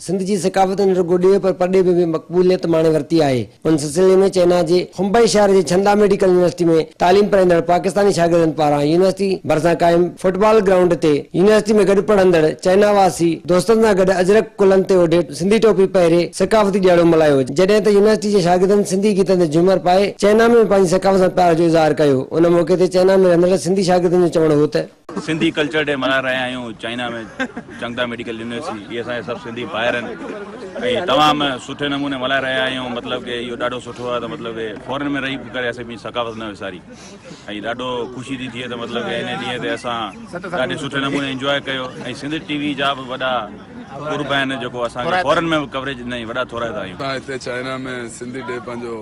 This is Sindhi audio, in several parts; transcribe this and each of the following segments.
سنڌ جي ثقافت نه رڳو ڏيهه پر پرڏيهه ۾ به مقبوليت ماڻي ورتي آهي. ان سلسلي ۾ چينا جي خمبئي شهر جي ڇندا ميڊيڪل يونيورسٽي ۾ تعليم پرائيندڙ پاڪستاني شاگردن پاران يونيورسٽي ڀرسان قائم فٽبال گرائونڊ تي يونيورسٽي ۾ گڏ پڙهندڙ چينا واسي دوستن سان گڏ اجرڪ ڪلهن تي اوڍي سنڌي ٽوپي پهري ثقافتي ڏيهاڙو ملهايو جڏهن ته يونيورسٽي جي شاگردن سنڌي گيتن تي جهومر پائي چينا ۾ به پنهنجي ثقافت سان پيار جو اظهار ڪيو ان موقعي تي چينا ۾ رهندڙ سنڌي شاگردن جو چوڻ هو ته. سنڌي ڪلچر ڊي ملهائي رهيا آهيون چائنا ۾ چنگدا ميڊيڪل يونيورسٽي اهي اسان جا سڀ سنڌي ڀائر آهن ۽ تمام سٺي نموني ملهائي رهيا آهيون مطلب ڪي اهو ڏاڍو سٺو آهي ته مطلب ڪي فارن ۾ رهي ڪري اسين پنهنجي ثقافت نه وساري ۽ ڏاڍو خوشي ٿي ٿئي ته مطلب ڪي ان ڏينهن تي اسان ڏاڍي سٺي نموني انجواء ڪيو ۽ سنڌ ٽي وي جا به وڏا قرب آهن جيڪو اسان کي فارن ۾ به ڪوريج ڏنائين وڏا ٿورائتا آهيون. اسان هتي چائنا ۾ سنڌي ڊي پنهنجو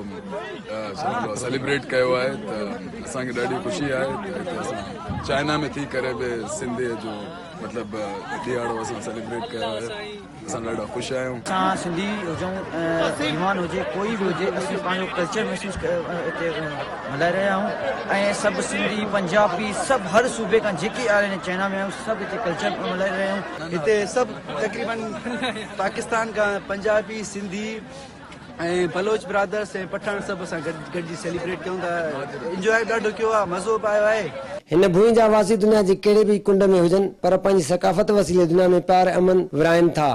سيليبريٽ ڪيو آهي ته اسان کي ڏاڍي خوشي آهي ته هتي اسان چائنا ۾ ٿي ڪري به سنڌي جو مطلب ڏيهاڙو اسان سيليبريٽ ڪيو آهي اسان ڏاڍا خوش آهيون. اسان سنڌي هجون يوان هجي ڪوئي به هجي اسين پنهنجو ڪلچر محسوس هتي ملهائي رهيا آهيون ۽ سڀ سنڌي پنجابي سڀ هر صوبي کان جيڪي آيل آهن چائنا ۾ آهيون سڀ هتي ڪلچر ملهائي رهيا آهيون. هتي سڀ تقريبن پاڪستان کان پنجابي سنڌي ۽ بلوچ برادرس ۽ پٺاڻ سڀ اسان گڏجي سيليبريٽ ڪيون ٿا انجواء به ڏاڍو ڪيو آهي مزو به آيو آهي. هن ڀونء جا واسي دنيا جي ڪهڙي به ڪنڊ ۾ هجن پر پنهنجي ثقافت وسيلي دنيا ۾ پيار ۽ امن ورهائين ٿا.